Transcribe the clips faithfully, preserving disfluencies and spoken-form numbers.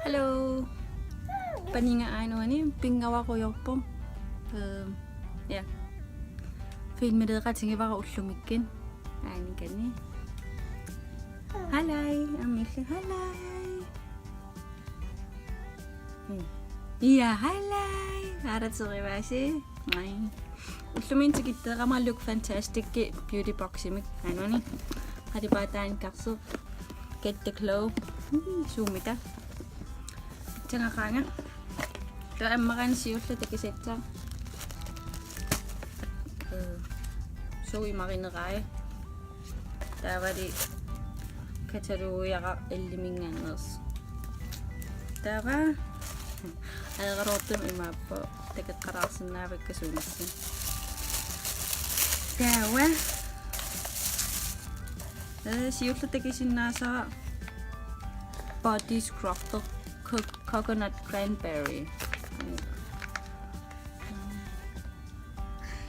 Hello. Paniga aajuna pinngavaqujorpoq. Øhm, ja. Filmiliaqatigivarput ullumikkut. Aanikani. Halai, amilli halai. Hmm. Ja, halai. Aalaterivaasi. Nej. Ullumikkut tikitteqama Look Fantastic Beauty Boximik. Aajuna. Qalipaataa ankarsoq. Get the Glow. Hmm, suumita. Tangaqaanga. Taava ammaraana siulleq takusassaq. Øh, suu imarinerai. Taavalu katalogiara Ellemingaanneersoq. Taava ajoraluartumik imaappoq takoqqalaarsinnaavakka suunissaa. Taava, øh, siulleq takusinnaasara body scrub co-, coconut cranberry.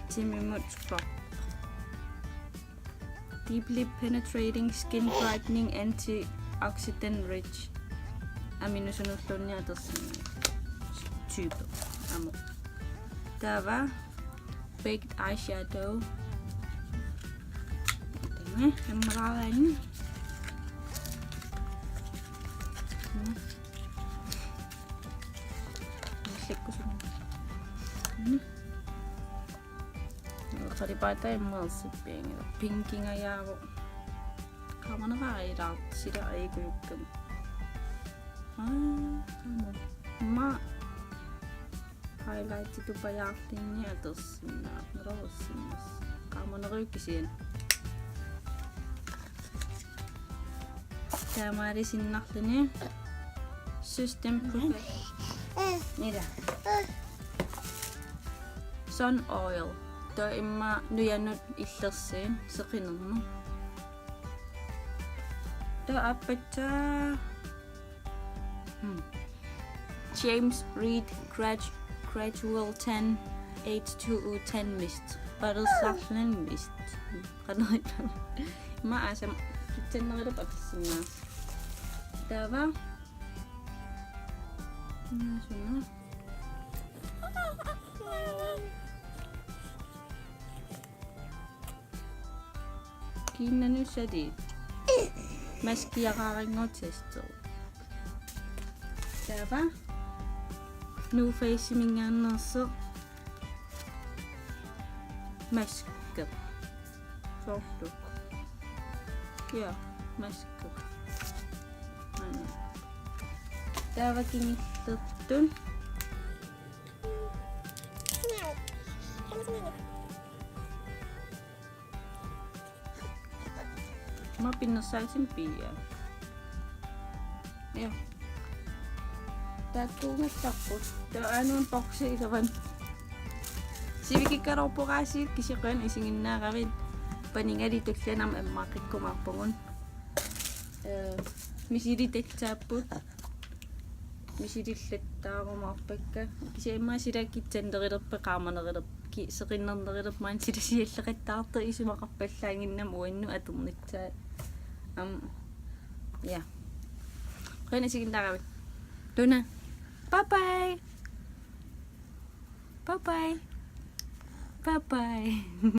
Timimut scrub. Deeply penetrating skin brightening antioxidant rich. Aminosunulluunniit atorsinnaavoq. Type. Aamma. Taava baked eyeshadow. Taava ammaraani. Mm. Nallikkusunga. Mm. Qalipaataa immaqa ersippianngilaq. Pinkingajaavoq. Qaamaneraara ilaartoq sila ajukujukkamik. Aa, aamma. Immaqa highlightituppajaarluni atorsinnaavoq. Nerorussinnas. Qaamanerujuk kisianni. Taamaaliinnarluni System Profe-, ila. Sun Oil. Taava immaqa nujanut illersuut seqinermut. Taava aappassaa. Hmm. James Read Gradu-, Gradual Tan H two O Tan Mist. Palussarlun mist. Qanoq ippa. Immaqa aasaq pitsannerulerpoq atorsinnaasoq. Taava. Naasuna. Kiinnanut saliit. Maskiaraaranngooq testi. Taava. Nuuk Face-iminngaanneersoq. Maske. Soorlu. Ja, maske. Aana. Taava kingullertut. Aamma pinnersaatit piiaa. Ja. Taakkuugallarput. Taava aajuna boksi iluani. Sivikikkaluarpoq aasiit kisianni qujanaq isiginnaaravit. Panigali tulliani aamma ammaqqikkumaarpugut. Øh, misilittassaapput. Misilillattaarumaarpakka. Kisianni immaqa sila kitsannerulerpat qaamanerulerpat ki-, seqinnernerulerpat maani sila sialleqattaartoq isumaqarpallaannginnami uannut atornissaat. Aamma. Ja. Qujanaq isiginnaaravit. Luna. Bye bye. Bye bye. Bye bye.